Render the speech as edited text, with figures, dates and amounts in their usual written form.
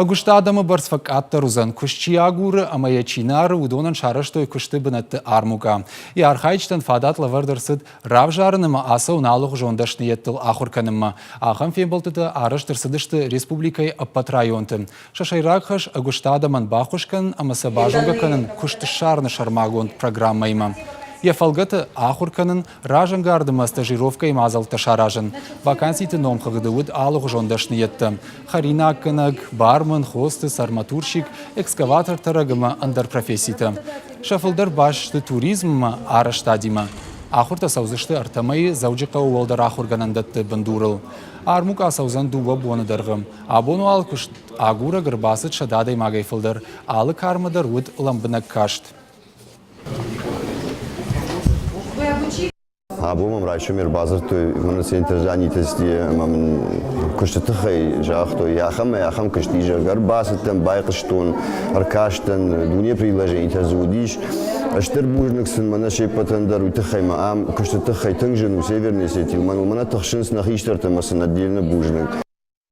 Ӕгуыст адӕмы бӕрц фӕкъаддӕр уыдзӕн, куыст чи агуры ӕмӕ йӕ чи нӕ ары, уыдонӕн сарӕзтой куысты бынӕтты армукъа. Йӕ архайджытӕн фадат лӕвӕрд ӕрцыд равзарын ӕмӕ ацӕуын алыгъуызон дӕсныйӕдтыл ахуыр кӕнынмӕ. Ахӕм фембӕлдтытӕ арӕзт ӕрцыдысты республикӕйы ӕппӕт районты. Сӕ сӕйраг хӕс ӕгуыст адӕмӕн баххуыс кӕнын ӕмӕ сӕ базонгӕ кӕнын куыст ссарыны сӕрмагонд программӕимӕ. Йӕ фӕлгӕты ахуыр кӕнын, разӕнгард ӕмӕ стажировкӕйы мадзӕлттӕ саразын. Ваканситы номхыгъды уыд алыгъуызон дӕсныйӕдтӕ: хӕринаггӕнӕг, бармен, хостес, арматурщик, экскаватортӕрӕг ӕмӕ ӕндӕр професситӕ. Сӕ фылдӕр баст сты туризммӕ, арӕзтадимӕ. Ахуыртӕ цӕудзысты ӕртӕ мӕйы Дзӕуджыхъӕуы уӕлдӕр ахуыргӕнӕндӕтты бындурыл. Армукъа цӕудзӕн дыууӕ боны дӕргъы. Абон уал куыст агурӕг ӕрбацыд 100 адӕймагӕй фылдӕр. Алы кармӕ дӕр уыд лӕмбынӕг каст. Абон мӕм райсом ӕрбадзырдтой мӕнӕ центр занятости ӕмӕ мын куысты тыххӕй загътой, ахӕм ахӕм куыст ис, зӕгъгӕ, ӕрбацыдтӕн, байхъуыстон, ӕркастӕн, дуне предложенитӕ дзы уыдис. Стыр бузныг сын мӕнӕ се ппӕтӕн дӕр уый тыххӕй мӕ ам куысты тыххӕй тынг зын у Северный Осетийыл, мӕныл мӕнӕ тыхсынц нӕ хистӕртӕ ӕмӕ сын отдельно бузныг.